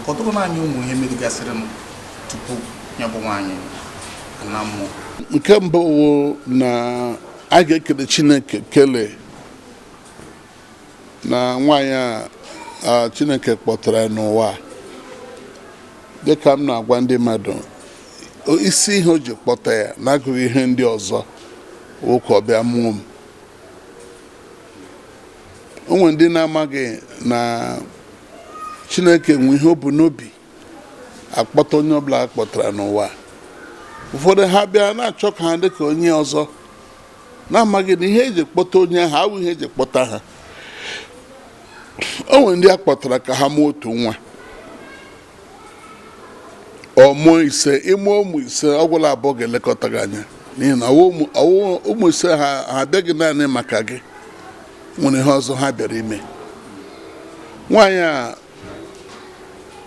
Kọtụrụ anyị ụmụ ihe megasịrị m tupu ya bụ nwaanyị ana mmụọ. Nke mbụ wụ na a ga-ekele Chineke kelee na nwaanyị a Chineke kpọtara n'ụwa. Dịka m na-agwa ndị mmadụ, isi ihe o ji kpọta ya na-agụghị ihe ndị ọzọ wụ ka ọ bịa mụọ m. O nwere ndị na-amaghị na Chineke nwe ihe o bu n'obi akpọta onye ọbụla a kpọtara n'ụwa. Ụfọdụ ha bịa na-achọ ka ha dị ka onye ọzọ, na-amaghị na ihe eji kpọta onye ahụ awụ ihe eji kpọta ha. O nwere ndị a kpọtara ka ha mụọ otu nwa, ọ mụọ ise. Ịmụọ ụmụ ise, ọ gwụla abụọ ga-elekọta gị anya, n'ihi na ụmụ ise ha abịaghị naanị maka gị, nwere ihe ọzọ ha bịara ime. Nwaanyị a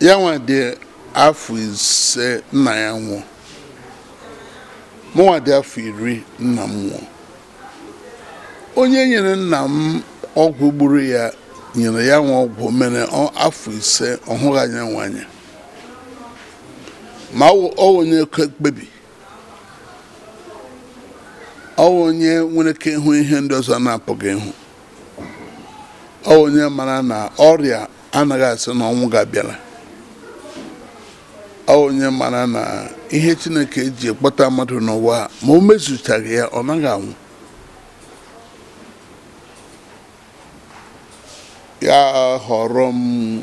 ya nwa dị afọ 5 nna ya nwụọ, mụnwa dị afọ 10 nna m nwụọ. Onye nyere nna m ọgwụ gburu ya nyere ya nwa ọgwụ mere afọ 5 ọ hụghị anya nwa anya. Ma ọ onye mkpebi, ọ onye nwere ike ịhụ ihe ndị ọzọ na-apụghị ịhụ, ọ onye mara na ọrịa anaghị asị na ọnwụ ga-abịala, ọ onye mara na ihe Chineke ji kpọta mmadụ n'ụwa ma o mezuchaghị ya, ọ naghị anwụ. Ya họrọ m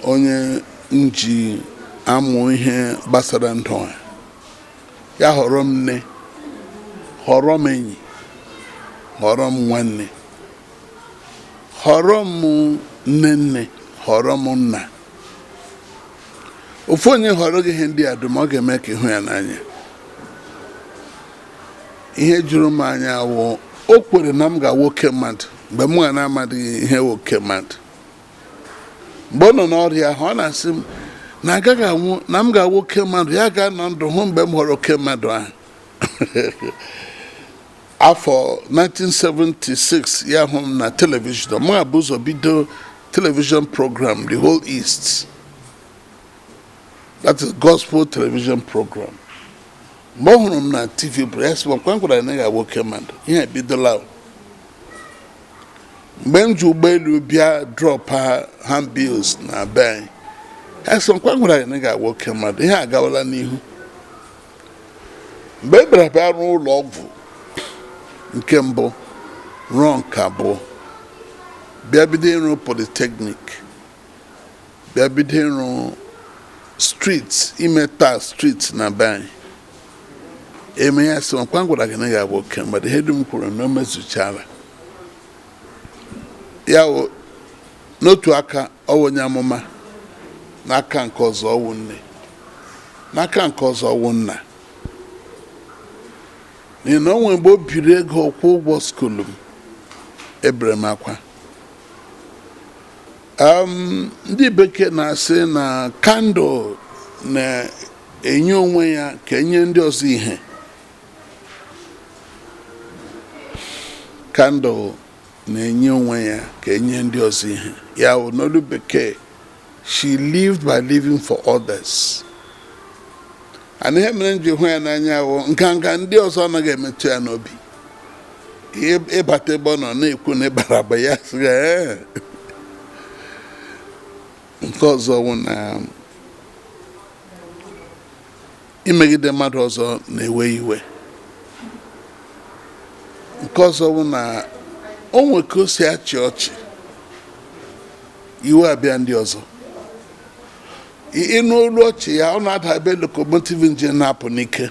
onye m ji amụ ihe gbasara ndụ a, ya họrọ m nne, họrọ m enyi, họrọ m nwanne, họrọ m nne nne, họrọ m nna. Ofu onye họrọ gị ihe ndị a dum, ọ ga-eme ka ịhụ ya n'anya. Ihe juru m anya wụ o kwere na m ga-awụ oke mmadụ mgbe m ga na-amadịghị ihe wụ oke mmadụ. Mgbe ọ nọ n'ọrịa ahụ, ọ na-asị m na agaghị anwụ, na m ga-awụ oke mmadụ, ya ga-anọ ndụ hụ mgbe m ghọrọ oke mmadụ ahụ. Afọ 1976 ya hụ m na telivishọn. M abụ ụzọ bido television program the whole East, that is gospel television program. Mgbe ọ hụrụ m na TV bụ ya sị m kwa gwara na ga-awụ oke mmadụ, ihe ebidola. Mgbe m ji ụgbọelu bịa drop handbills na be anyị, ya sị m kwa gwara na ga-awụ oke mmadụ, ihe agawala n'ihu. Mgbe e bịara bịa rụọ ụlọ ọgwụ nke mbụ, rụọ nke abụọ, bịa bido ịrụ polytechnic, bịa bido ịrụ street, ime tar street na be anyị, eme ya sị m kwa gwara gị na ga-abụ oke mmadụ, ihe dum kwuru na o mezuchala ya. N'otu aka ọwụ onye amụma, n'aka nke ọzọ ọwụ nne, n'aka nke ọzọ ọwụ nna, n'ihi na o nwere mgbe o biri ego kwụ ụgwọ school m, ebere m akwa. Ndị bekee na-asị na candle na-enye onwe ya ka enye ndị ọzọ ihe. Candle na-enye onwe ya ka enye ndị ọzọ ihe. Ya wụ n'olu bekee, she lived by living for others. And ihe mere m ji hụ ya n'anya wụ nganga ndị ọzọ anaghị emetụ ya n'obi. Ịbata ebe ọ nọ na-ekwu na ịbara aba ya, sị ee. Nke ọzọ wụ na imegide mmadụ ọzọ na-ewe iwe. Nke ọzọ wụ na o nwe ka o si achị ọchị, iwe abịa ndị ọzọ. Ịnụ olu ọchị ya, ọ na-ada ebe locomotive engine na-apụ n'ike.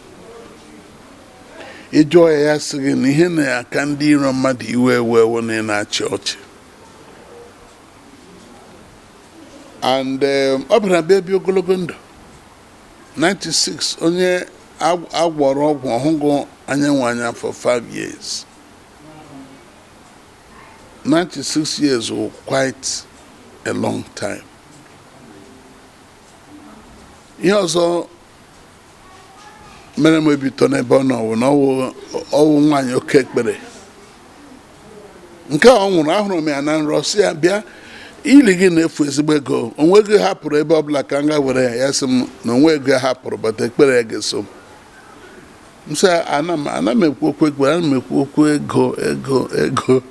Ịjụọ ya, ya sị gị na ihe na-aka ndị iro mmadụ iwe ewe ewe na ị na-achị ọchị. And ọ bịara bịa bịa ogologo ndụ 96, onye agwọrọ ọgwụ ọhụgụ anyanwụ anya for 5 years. 96 years wụ quite a long time. Ihe ọzọ mere m obi ụtọ n'ebe ọ nọ bụ na ọwụ nwaanyị oke ekpere. Nke a ọ nwụrụ, ahụrụ m ya na nrọ, sị ya bịa Ili gị na-efu ezigbo ego. Onwe ego hapụrụ ebe ọbụla ka m ga were ya. Ya sị m na onwe ego ya hapụrụ, but ekpere ya ga-eso m. M sị, ana m ekwu okwu ekpere, ana m ekwu okwu ego, ego, ego.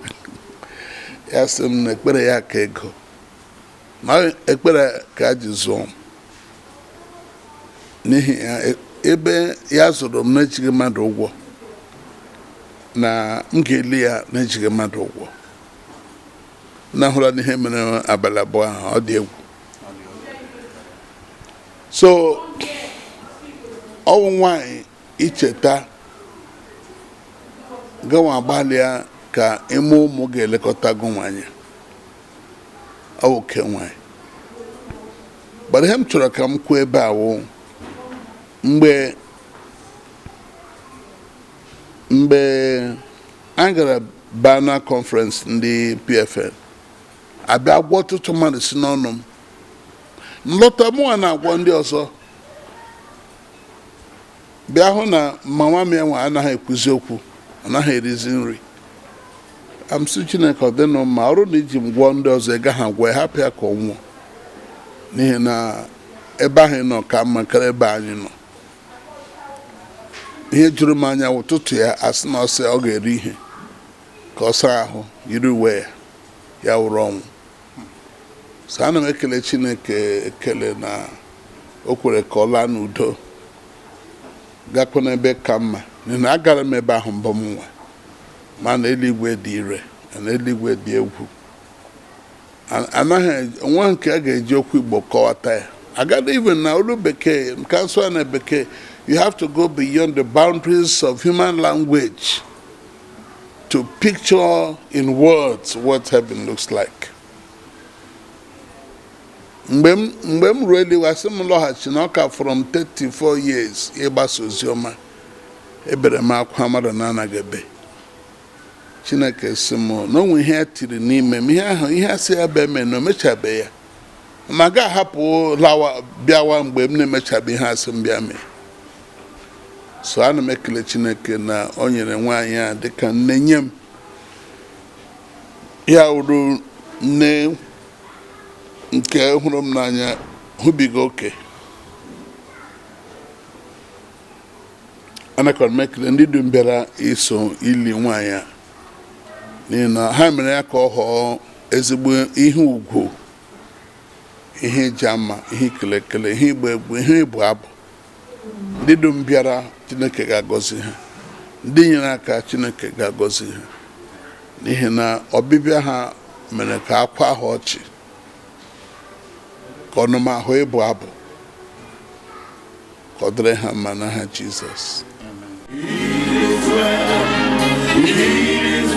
Ya sị m na ekpere ya ka ego, na ekpere ka a ji zụọ m, n'ihi ya ebe ya zụrụ m na-ejighị mmadụ ụgwọ, na m ga-eli ya na-ejighị mmadụ ụgwọ. Na hụla n'ihe mere abalị 2 ahụ, ọ dị egwu. So ọnwụ nwaanyị, icheta gawa, gbalịa ka ịmụ ụmụ ga-elekọta gị nwaanyị. Ọ oke nwaanyị gbara. Ihe m chọrọ ka m kwuo ebe a wụ, mgbe a gara Bana conference ndị PFN, abịa gwọ ọtụtụ mmadụ si n'ọnụ m nlọta, mụnwa na-agwọ ndị ọzọ, bịa hụ na mama m ya nwa anaghị ekwuzi okwu, anaghị erizi nri. Amsị Chineke, ọ dịnụ mma ọrụ na iji m gwọọ ndị ọzọ, ị gaghị agwọ ya, hapụ ya ka ọ nwụọ, n'ihi na ebe ahụ ị nọ ka mma karịa ebe anyị nọ. Ihe juru m anya, ụtụtụ ya asị na ọsị ọ ga-eri ihe ka ọ saa ahụ, yiri uwe ya, ya wụrụ ọnwụ. So ana m ekele Chineke ekele na o kwere ka ọ laa n'udo, gakwa n'ebe ka mma, n'ihi na agara m ebe ahụ mbụ m nwa ma na eluigwe dị ire, na eluigwe dị egwu. Anaghị nwa nke a ga-eji okwu Igbo kọwata ya agada. Even na olu bekee nke asụ na bekee, you have to go beyond the boundaries of human language to picture in words what heaven looks like. Mgbe m ruo eluigwe, asị m lọghachi na ọ ka fọrọ m 34 years ịgbasa oziọma. Ebere m akwa mmadụ na-anaghị ebe. Chineke sị m na onwe ihe ya tiri n'ime m, ihe ahụ, ihe asị ya bụ eme na o mechabe ya, ma ga ahapụ lawa bịawa mgbe m na-emechabe ihe asị m bịa mee. So ana m ekele Chineke na o nyere nwaanyị a dịka nne nye m, ya wuru nne nke hụrụ m n'anya hụbiga oke. Anakọrọ m ekele ndị dum bịara iso ili nwaanyị a, n'ihi na ha mere ya ka ọ ghọọ ezigbo ihe ugwu, ihe ịja mma, ihe ikele ekele, ihe igba egwu, ihe ịbụ abụ. Ndị dum bịara, Chineke ga-agọzi ha. Ndị nyere aka, Chineke ga-agọzi ha, n'ihi na ọbịbịa ha mere ka akwa ha ọchị, ka ọnụma ahụ ịbụ abụ, ka ọ dịrị ha mma n'aha Jizọs. It is well. It is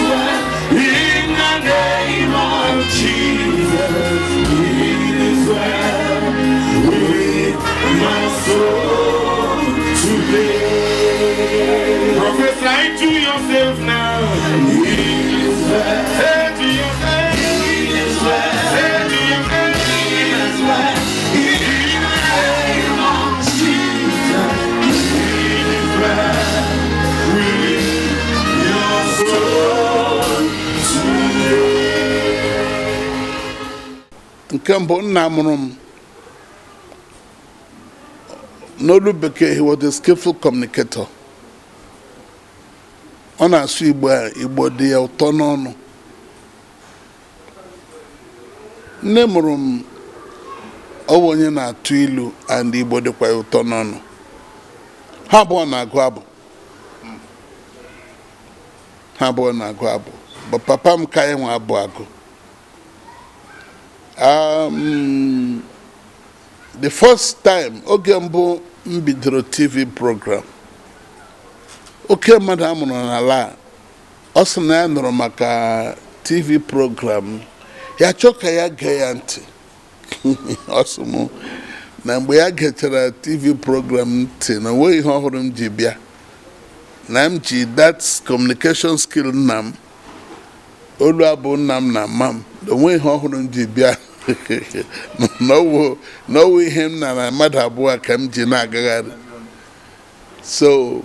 well. In the name of Jesus. It is well with my soul today. Prophesy to yourself now. It is well. Say to yourself. It is well. Say to yourself. It is well. In the name of Jesus. It is well with your soul today. Nke mbụ, nna mụrụ m, n'olu bekee, he was a skillful communicator. Ọ na-asụ Igbo a, Igbo dị ya ụtọ n'ọnụ. Nne mụrụ m, ọ bụ onye na-atụ ilu, and Igbo dịkwa ya ụtọ n'ọnụ. Ha abụọ na-agụ abụ, ha abụọ na-agụ abụ, but papa m ka ya nwe abụ agụ. The first time, oge mbụ m bidoro TV program, oke mmadụ a mụrụ n'ala a, ọ sị na ya nụrụ maka TV program, ya chọọ ka ya gee ya ntị. Ọ sị m na mgbe ya gechara TV program ntị, na onweghị ihe ọhụrụ m ji bịa, na m ji that communication skill nna m, olu abụ nna m na mma m, na onweghị ihe ọhụrụ m ji bịa, na ọwụ ihe m nara mmadụ abụọ ka m ji na-agagharị. So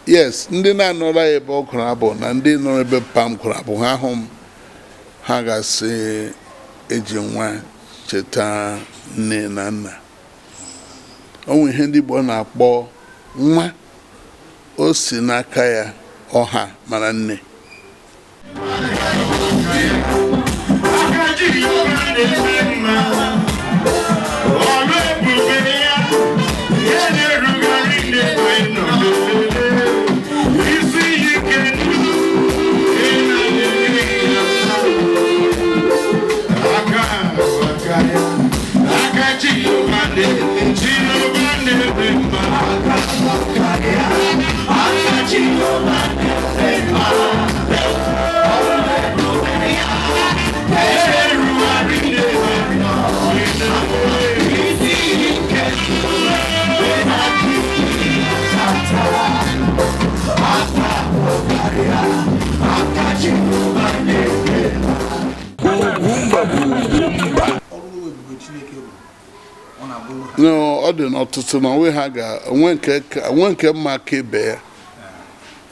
yes, ndị na-anọrọ ya ebe ọ gụrụ abụ na ndị nọrọ ebe pam gụrụ abụ, ha hụ m, Ha ga-asị eji nwa cheta nne na nna. O nwere ihe ndị Igbo na-akpọ nwa o si n'aka ya ọha mara nne. Aka Jehova na-eme mma. Ọrụ ebube ya, ya na-erugharị n'ebe nọ lelele. Isi iyi ike ndụ, ị na-enye ya. Aka aka ya, aka Jehova na-eme, Jehova na-eme mma. Aka ya, aka Jehova na-eme mma. Na-erugharị n'ebe nọ lelele. Isi iyi ike ndụ, ị na-adịghị Ọrụ ebube Chineke bụ ọ na-abụrụ ha. No, ọ dị n'ọtụtụ na onwe ha ga onwe nke onwe nke mma aka ibe ya.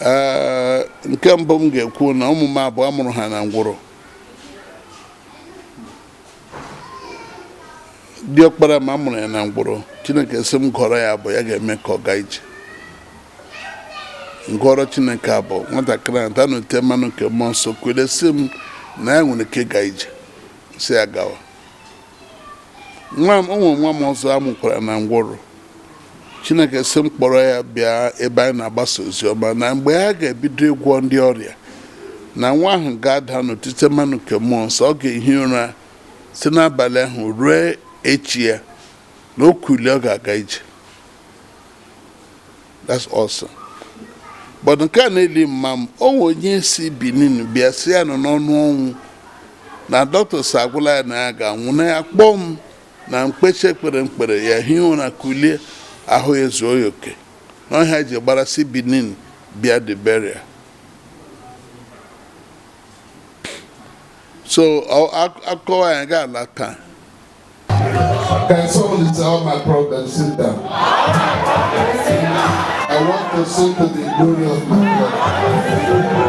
Ee, nke mbụ m ga-ekwu na ụmụ m abụọ mụrụ ha na ngwụrọ. Diọkpara m amụrụ ya na ngwụrọ, Chineke sị m gọrọ ya abụ, ya ga-eme ka ọ gaa ije. Ngọrọ Chineke abụ, nwatakịrị ahụ tanụ te mmanụ nke mmụọ nsọ kwere sị m na ya nwere ike ịga ije, sị ya gawa. Nwa m, o nwere nwa m ọzọ amụkwara na ngwụrọ. Chineke sị m kpọrọ ya bịa ebe anyị na-agbasa ozi ọma, na mgbe ha ga-ebido ịgwọ ndị ọrịa, na nwa ahụ ga-ada n'otite mmanụ nke mmụọ nsọ, ọ ga-ehi ụra si n'abalị ahụ ruo echi ya, na o kulie ọ ga-aga ije. That's awesome. But nke a na-eli mma m, o nwere onye si Benin bịa sị ya nọ n'ọnụ ọnwụ, na dọkịta sị agwụla ya na ya ga-anwụ, na ya kpọọ m na mkpechi ekpere mkpere ya hie ụra kulie, ahụ ya zuo ya oke, na ọhịa ji gbara si Benin bịa the burial. So akọwa ya ga-ala taa. Can somebody say, "All my problems, sit down"? I want to sing to the glory of my God.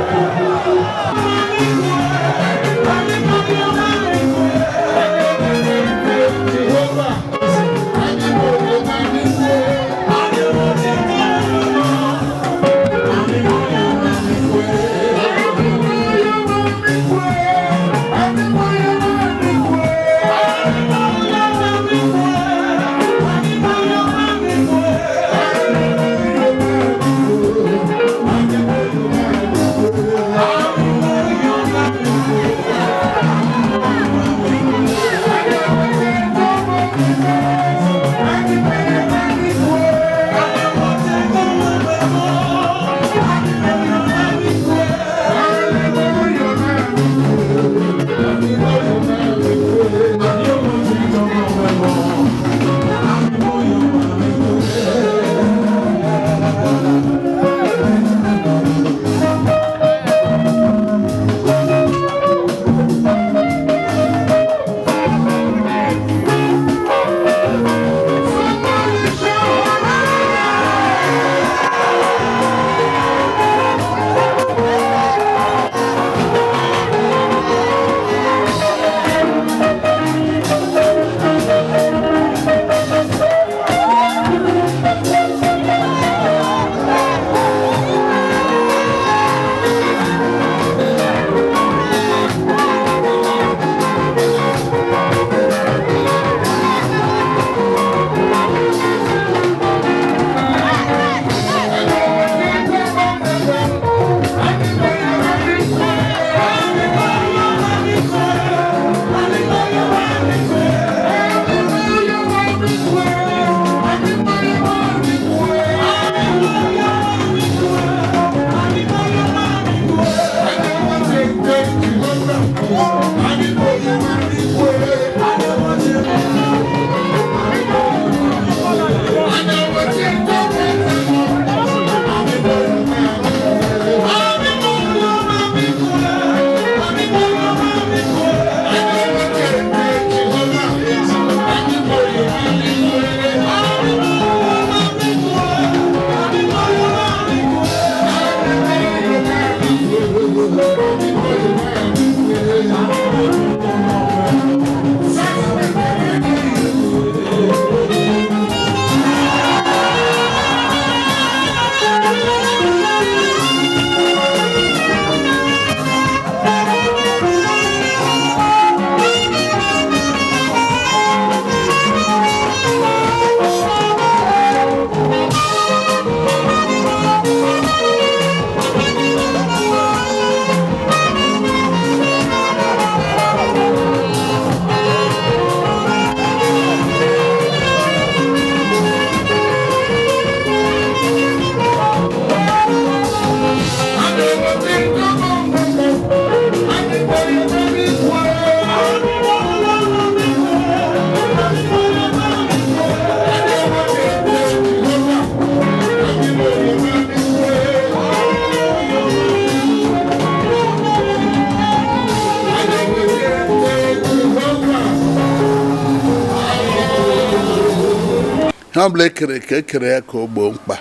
Ihe ọbụla ekere eke, ekere ya ka o gboo mkpa.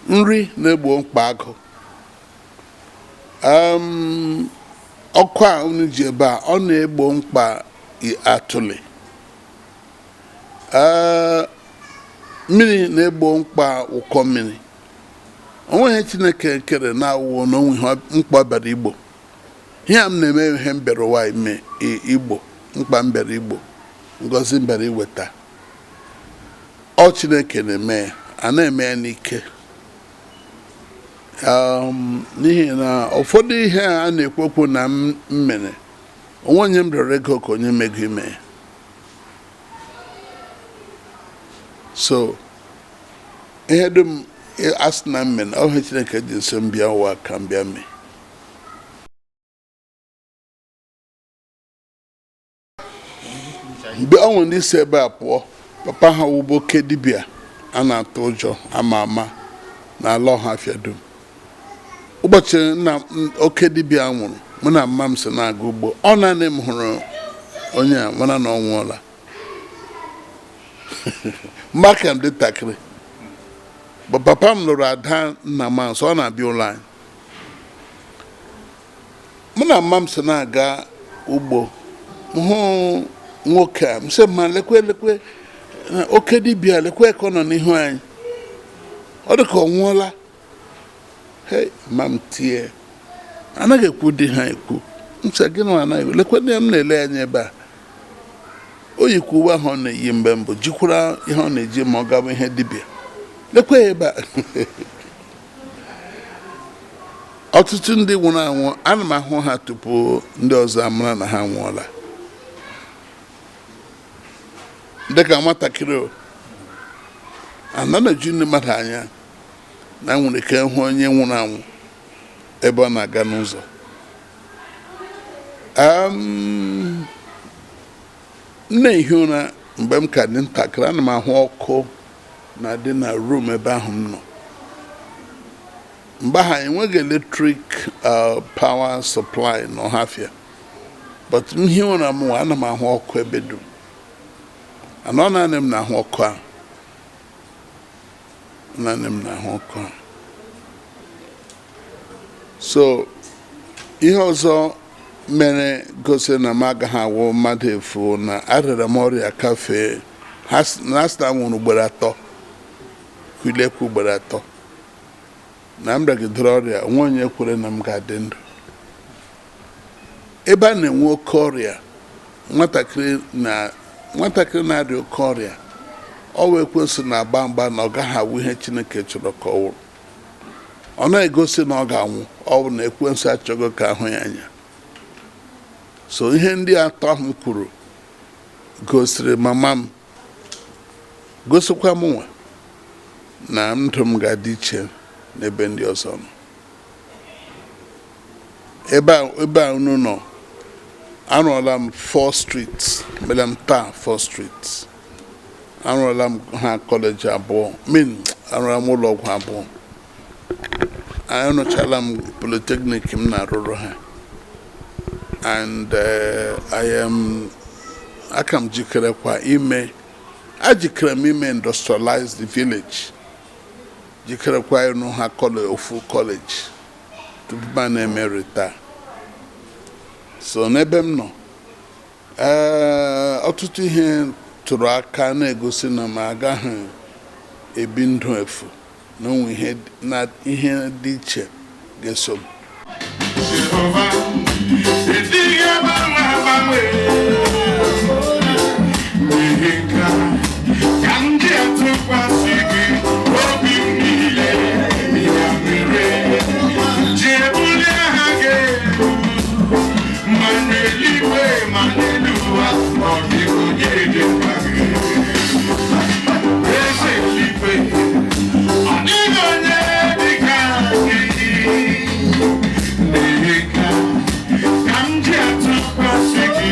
Nri na-egbo mkpa agụ. Ọkụ a unu ji ebe a, ọ na-egbo mkpa atụlị. Ee, mmiri na-egbo mkpa ụkọ mmiri. Onweghị Chineke kere na-awụwo na onwe ihe mkpa ọ bịara igbo. Ihe a m na-eme, ihe m bịara ụwa ime, igbo mkpa m bịara igbo, ngozi m bịara iweta. Ọ Chineke na-eme ya, a na-eme ya n'ike. N'ihi na ụfọdụ ihe a na-ekwu okwu na m mere onwe, onye m rịọrọ ego ka onye mego ime ya. So ihe dum asị na m mere, ọ ihe Chineke ji nso m bịa ụwa ka m bịa mee. Mgbe ọ nwere ndị si ebe a pụọ, papa ha wụbụ oke dibịa a na-atụ ụjọ, ama ama n'ala Ọhafịa dum. Ụbọchị nna oke dibịa nwụrụ, mụ na mma m so na-aga ugbo. Ọ naanị m hụrụ onye a mara na ọ nwụọla. Mgbe aka m dị ntakịrị bụ, papa m lụrụ ada nna m, so ọ na-abịa ụlọ anyị. Mụ na mma m so na-aga ugbo, m hụ nwoke a, m sị, "Ma lekwe, lekwe oke dibịa, lekwe ka ọ nọ n'ihu anyị, ọ dị ka ọ nwụọla." Hei, ma m tie, anaghị ekwu dị ha ekwu. M sị, "Gịnị anaghị ekwu? Lekwe ndị m na-ele anya ebe a." O yikwa uwe ahụ ọ na-eyi mgbe mbụ, jikwara ihe ọ na-eji ma ọ gaba ihe dibịa. Lekwe ya ebe a. Ọtụtụ ndị nwụrụ anwụ, ana m ahụ ha tupu ndị ọzọ amara na ha nwụọla. Dịka nwatakịrị, o ana na-eju ndị mmadụ anya na nwere ike hụ onye nwụrụ anwụ ebe ọ na-aga n'ụzọ. M na-ehi ụra mgbe m ka dị ntakịrị, ana m ahụ ọkụ na-adị na room ebe ahụ m nọ. Mgbe ahụ enweghị electric power supply n'Ọhafịa, but m hie ụra m, ana m ahụ ọkụ ebe dum. Anọ naanị m na-ahụ ọkụ ahụ, naanị m na-ahụ ọkụ ahụ. So ihe ọzọ mere gosiri na m agaghị awụ mmadụ efu na arịara m ọrịa kafee ha na asị na m nwụrụ ugboro 3, kulekwa ugboro 3 na m rịagidere ọrịa. Onwe onye kwere na m ga-adị ndụ. Ebe a na-enwe oke ọrịa, nwatakịrị na nwatakịrị na-arịa oke ọrịa, ọ wee ekwensụ na-agba mgba na ọ gaghị awụ ihe Chineke chọrọ ka ọ wụrụ. Ọ na-egosi na ọ ga-anwụ, ọ bụ na ekwensu achọghị ka ahụ ya anya. So ihe ndị atọ ahụ m kwuru gosiri mama m, gosikwa m nwa na ndụ m ga-adị iche n'ebe ndị ọzọ nọ. Ebe a unu nọ, arụọla m four streets, mere m taa four streets. Arụọla m ha kọleji 2, min arụọla m ụlọ ọgwụ 2, arụchala m polytechnic m na-arụrụ ha. And I am aka m jikerekwa ime, ajikere m ime industrialize the village, jikerekwa ịrụ ha college, ofu college, tupu m na-eme retire. So n'ebe m nọ, ee, ọtụtụ ihe tụrụ aka na-egosi na m agaghị ebi ndụ efu, na onwe ihe na ihe dị iche ga-eso m. Jehova, ị dịghị agbanwe agbanwe. N'ihi nke a ka m ji atụkwasị gị obi m niile. Ya mere ji ebuli aha gị elu, ma n'eluigwe ma n'elu ụwa, ọ dịghị onye dị ka gị. Eze eluigwe, ọ dịghị onye dị ka gị. N'ihi nke a ka m ji atụkwasị gị.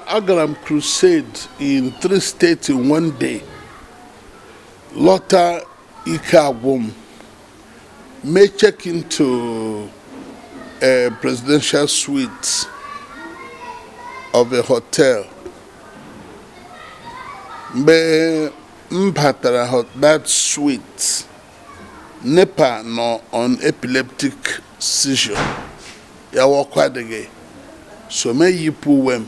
Agara m crusade in three states in one day, lọta, ike agwụ m, mee check into a presidential suite of a hotel. Mgbe m batara that suite, NEPA nọ on epileptic seizure, ya ọkụ adịghị, so me yipụ uwe m,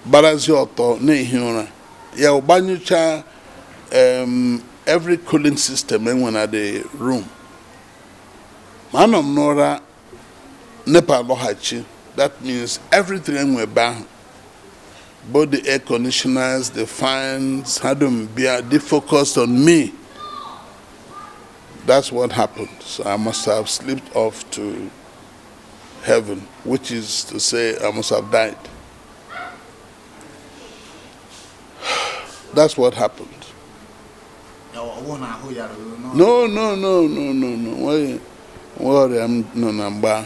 gbarazi ọtọ na-ehi ụra. Ya gbanyụcha every cooling system enwe na the room. Ma anọ m n'ụra, NEPA lọghachi. That means everything enwe ebe ahụ, both the air conditioners, the fans, ha dum bịa dị focused on me. That's what happened. So I must have slipped off to heaven, which is to say I must have died. That's what happened. Ya ọ bụrụ na ahụ ya ruru n'ọrụ? No, no, no, no, no, no. Nwe ọrịa m nọ na mgbe ahụ.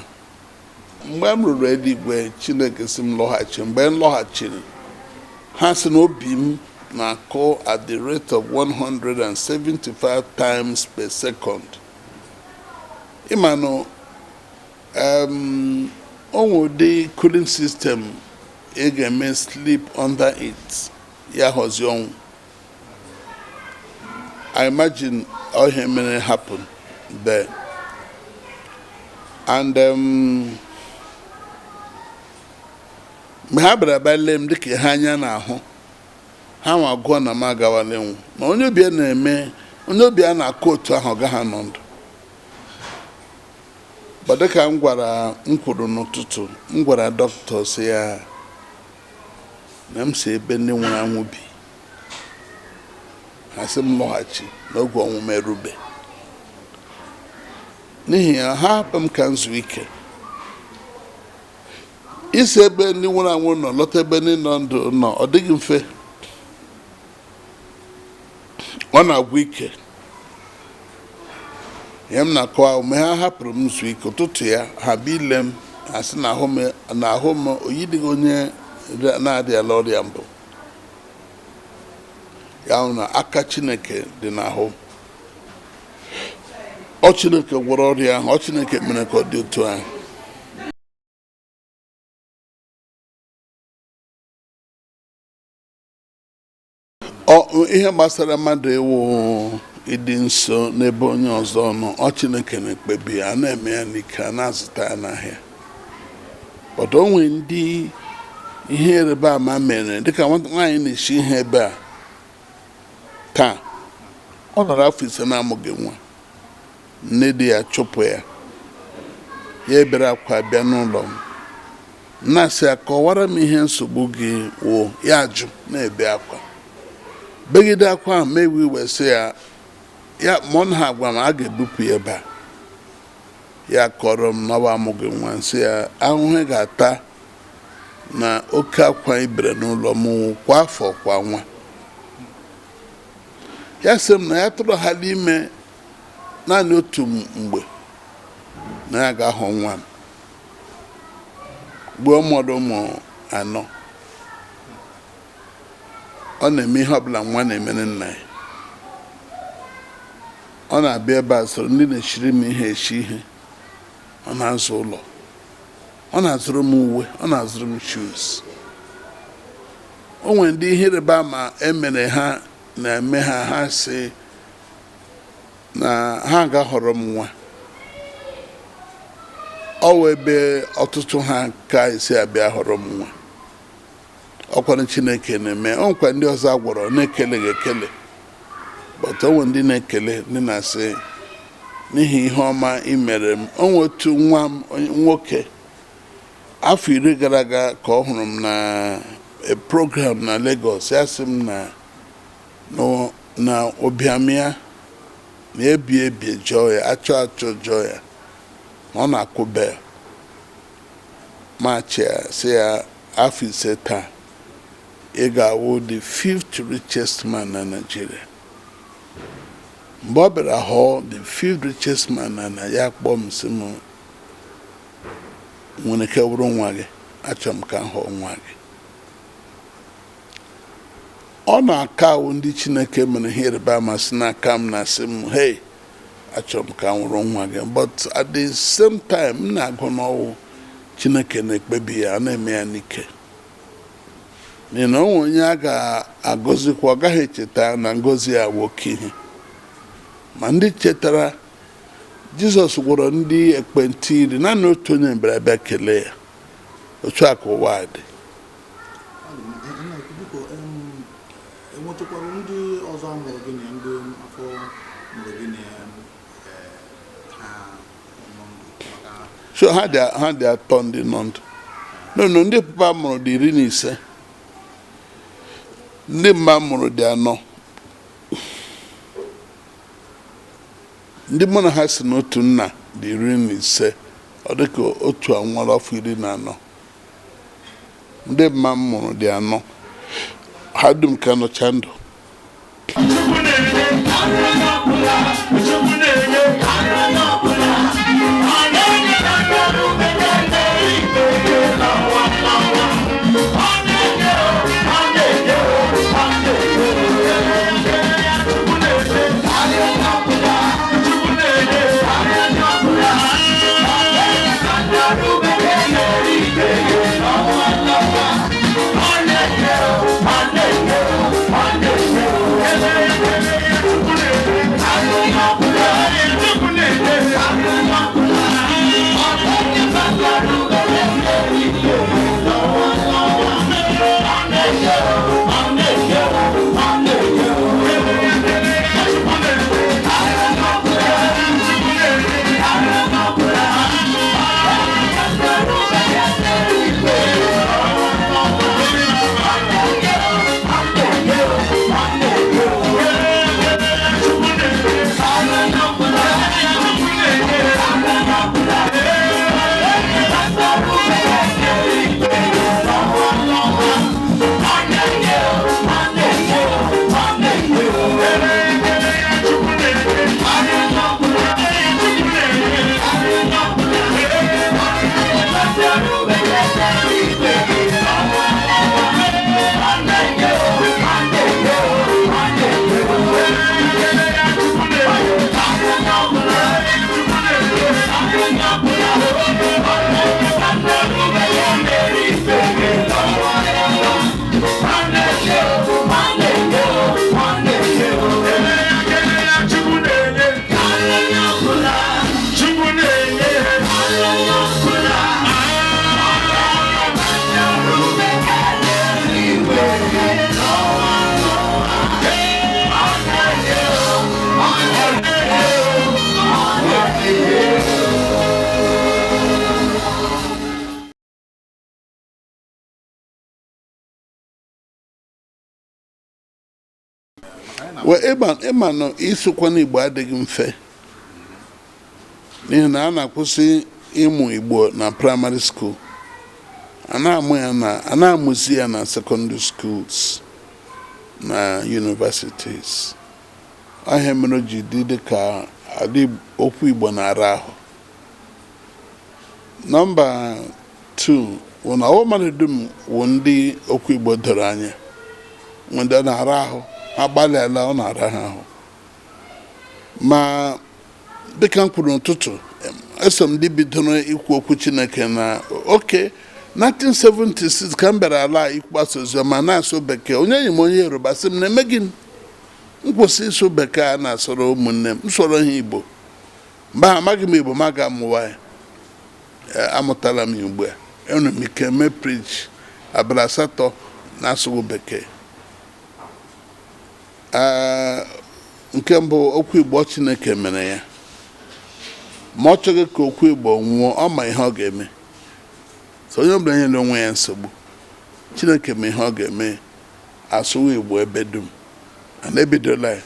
Mgbe m ruru eluigwe, Chineke sị m lọghachi. Mgbe m lọghachiri, ha sị na obi m na-akụ at the rate of 175 times per second. Ịma nụ, o nwe ụdị cooling system ị ga-eme sleep under it, ya ghọzie ọnwụ. I imagine all ihe mere happen there. And mgbe ha bịara bịa lee m, dịka ihe anya na-ahụ, ha nwa gụọ na m agawala ịnwụ, ma onye obi a na-eme, onye obi a na-akụ otu ahụ, ọ gaghị anọ ndụ. But dịka m gwara, m kwuru n'ụtụtụ, m gwara dọkịta sị ya na m si ebe ndị nwụrụ anwụ bi. Ha sị m lọghachi n'oge ọnwụ m erube. N'ihi ya, ha hapụ m ka m zuo ike. Isi ebe ndị nwụrụ anwụ nọ lọta ebe ndị nọ ndụ nọ, ọ dịghị mfe, ọ na-agwụ ike. Ihe m na-akọwa, mgbe ha hapụrụ m zuo ike, ụtụtụ ya ha bịa ile m, ha sị na ahụ m, na ahụ m oyi dịghị onye na-adịala ọrịa mbụ. Ya hụ na aka Chineke dị n'ahụ. Ọ Chineke gwọrọ ọrịa ahụ, ọ Chineke mere ka ọ dị otu ahụ. Ọ ihe gbasara mmadụ ịwụ ịdị nso n'ebe onye ọzọ nọ, ọ Chineke na-ekpebi ya, a na-eme ya n'ike, a na-azụta ya n'ahịa. But o nwere ndị ihe ịrịba ama mere, dịka nwata nwaanyị na-esi ihe ebe a taa. Ọ nọrọ afọ 5 na-amụghị nwa. Nne di ya chụpụ ya, ya ebere akwa bịa n'ụlọ m, na-asị ya, "Kọwara m ihe nsogbu gị wụ." Ya ajụ, na-ebe akwa, begide akwa ahụ. Ma ewe iwe, sị ya, ya ma ọ na agwa m, a ga-ebupụ ya ebe a. Ya kọrọ m na ọ bụ amụghị nwa. Nsị ya, ahụhụ ị ga-ata na oke akwa ibere n'ụlọ m kwa afọ kwa nwa. Ya sị m na ya tụrụ ha n'ime naanị otu mgbe na ya ga-ahụ nwa m. Gbuo mmadụ ụmụ anọ, ọ na-eme ihe ọbụla nwa na-emere nna ya. Ọ na-abịa ebe a soro ndị na-eshiri m ihe eshi ihe, ọ na-azụ ụlọ, ọ na-azụrụ m uwe, ọ na-azụrụ m shoes. O nwere ndị ihe ịrịba ama emere ha na-eme ha, ha sị na ha ga-ahọrọ m nwa. Ọ wụ ebe ọtụtụ ha ka esi abịa họrọ m nwa. Ọkwanụ Chineke na-eme. O nwekwa ndị ọzọ agwọrọ na-ekeleghị ekele, but o nwere ndị na-ekele, ndị na-asị n'ihi ihe ọma ị mere m. O nwere otu nwa m nwoke, afọ 10 gara aga ka ọ hụrụ m na a program na Lagos. Ya sị m na ụbịam ya na-ebi ebi jọọ ya, achọ achọ jọọ ya, na ọ na-akwụ bell. Ma chịa sị ya, afọ 5 taa, ị ga-awụ the fifth richest man na Nigeria. Mgbe ọ bịara họọ the fifth richest man na ya, kpọọ m, sị m Nwere ike bụrụ nwa gị. Achọrọ m ka m ghọọ nwa gị. Ọ na-aka awụ ndị Chineke mere ihe ịrịba ama si n'aka m na sị m, "Hey, achọrọ m ka m wụrụ nwa gị." But at the same time, m na-agụ n'ọwụ Chineke na-ekpebi ya, a na-eme ya n'ike, n'ihi na onwe onye a ga-agọzikwa, ọ gaghị echeta na ngọzi ya bụ oke ihe. Ma ndị chetara, Jizọs gwọrọ ndị ekpenta 10, naanị otu onye bịara bịa kelee ya. Otu a ka ụwa dị. Ọ dị mma. Nna ukwu, biko, enwetụkwara ndị ọzọ amụrụ gị na ndị afọ mụrụ gị na ha nọ ndụ maka So ha dị atọ ndị nọ ndụ. No, ndị papa mụrụ dị 15, ndị mma mụrụ dị anọ. Ndị mụ na ha si n'otu nna dị 15. Ọ dịka otu anwụọla afọ 14. Ndị mma m mụrụ dị anọ, ha dum ka nọcha ndụ. Chukwu na-enye, Chukwu na-enye, ọ na-enye na mmadụ ikpe n'ọnwa n'ọnwa. Ọ na-enye, ọ na-enye, ọ na-enye. Chukwu na-enye, Chukwu na-enye, ọ na-enye, ọ na-enye, ọ na-enye. Chukwu na-enye, Chukwu na-enye. Chukwu na-enye, Chukwu na-enye. Wee ịma na ịsụkwa n'Igbo adịghị mfe, n'ihi na a na-akwụsị ịmụ Igbo na primary school, a na-amụ ya na a na-amụzi ya na secondary schools na universities. Ahịa mere o ji dị dị ka adị okwu Igbo na-ara ahụ. Number 2 wụ na ọwụ mmadụ dum wụ ndị okwu Igbo doro anya. Ndị ọ na-ara ahụ, ha gbalịala, ọ na-ara ha ahụ. Ma dịka m kwuru n'ụtụtụ, eso m ndị bidoro ikwu okwu Chineke na oke 1976 ka m bịara ala ịgbasa ozi ọma na-asụ bekee. Onye enyi m, onye Yoruba, sị m na-eme gịnị m kwụsị ịsụ bekee a na-asụrụ ụmụnne m, m sụrụ ha Igbo. Mgbe ahụ amaghị m Igbo, ma ga amụwa ya. Amụtala m ya ugbu a. Enwere m ike mee preach abalị 8 na-asụghị bekee. Ee, nke mbụ, okwu Igbo Chineke mere ya, ma ọ chọghị ka okwu Igbo nwụọ, ọ ma ihe ọ ga-eme. So onye ọbụla nyere onwe ya nsogbu, Chineke ma ihe ọ ga-eme. Asụwa Igbo ebe dum ana ebidola ya,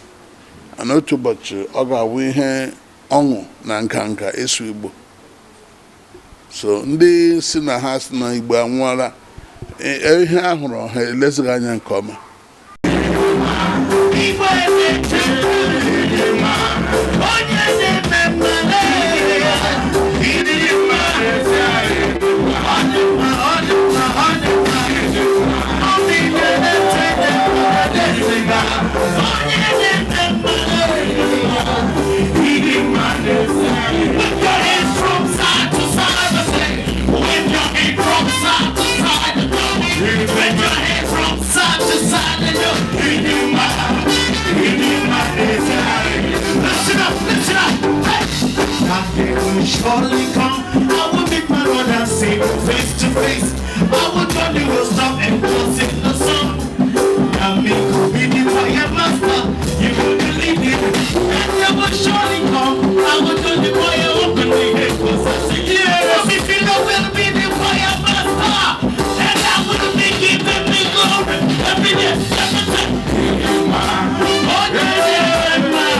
ana otu ụbọchị ọ ga-awụ ihe ọṅụ na nganga ịsụ Igbo. So ndị si na ha si na Igbo anwụọla, ihe a hụrụ ha elezighị anya nke ọma. Igwe onye na-eme mma, ịdị mma. With your hands from side to side, I say. With your hands from side to side, with your hands from side to side, and you listen up, listen up. Hey. That day will surely come. I will meet my Lord and see him face to face. I will join will stop and will sing the song. Now me could be the choir master. You will believe it. That day will surely come. I will join the choir openly. Cause I say, yeah. If you know will be the choir master. And I will be giving me glory every day, every time. Oh, yeah,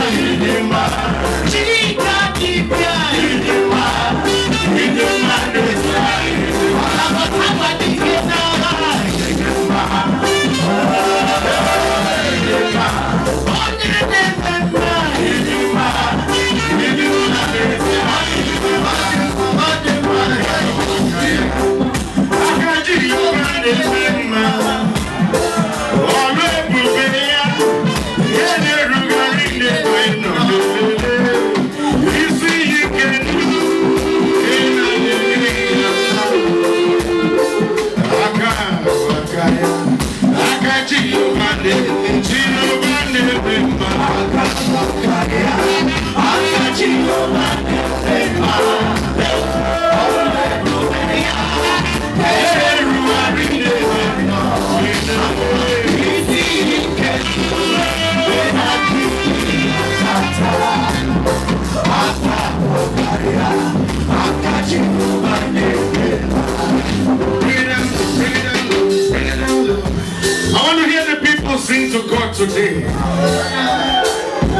I want to hear the people sing to God today.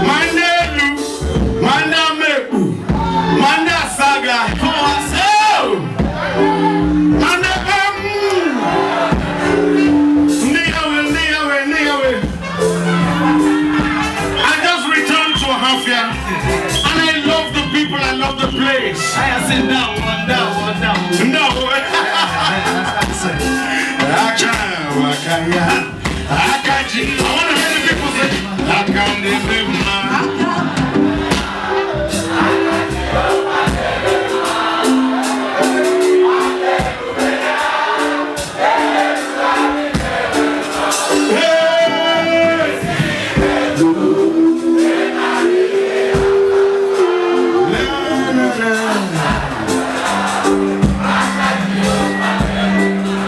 Mandelu, Mandameku, Manda Saga, Mandakam, Niawe, Niawe, Niawe. I just returned to Hafia, and I love the people, I love the place. I said that one, that one, that one. No. I want to hear the people say, I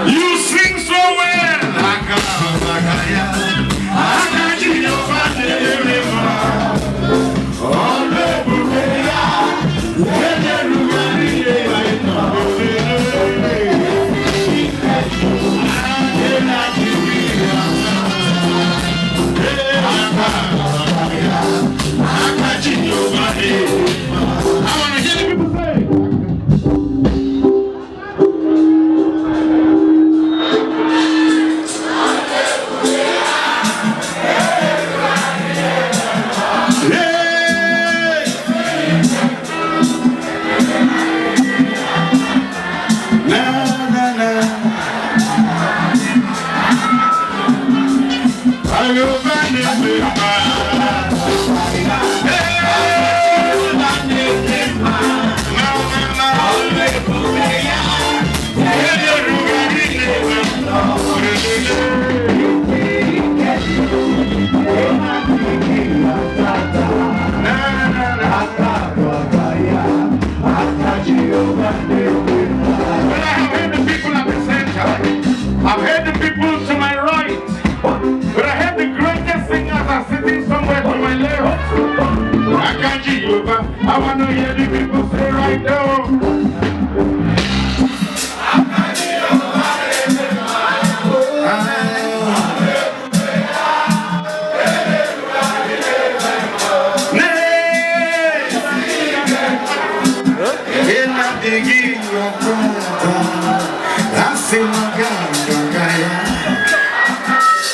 You sing so well. I want to hear the people say. Hey! Na, na, na. I will find it with my- Hey! Na, na, na. Na, na, na. Well, I have heard the people at the center. I've heard the people to my right. But I heard the greatest singers are sitting somewhere to my left. I can't hear you, but I want to hear the people say right now.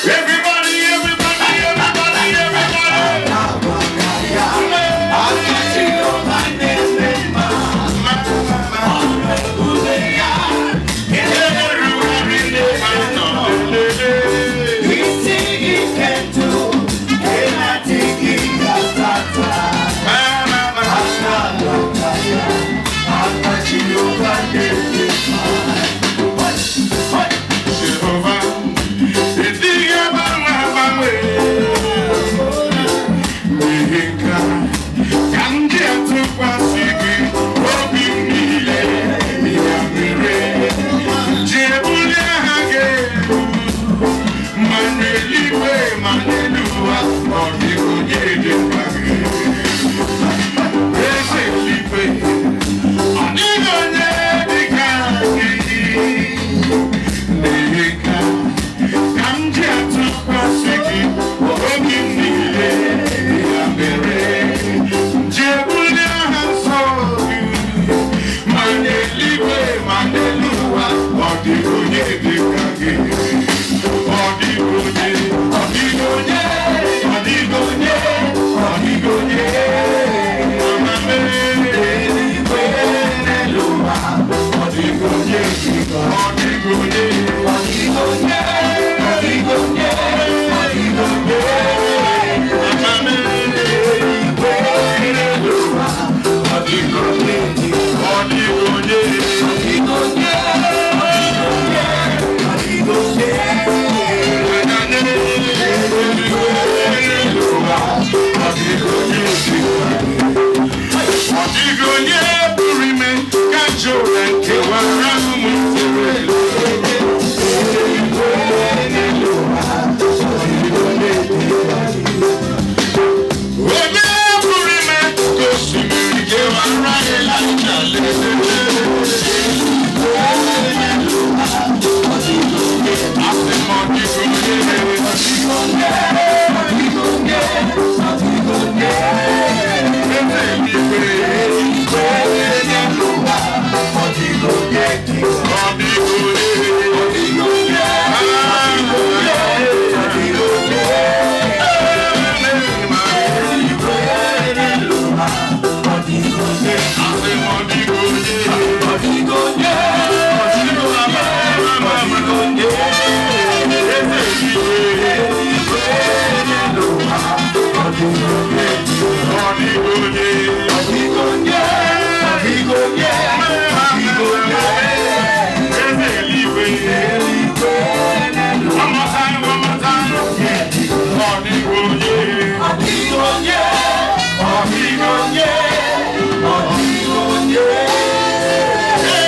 Everybody, everybody, everybody, everybody. He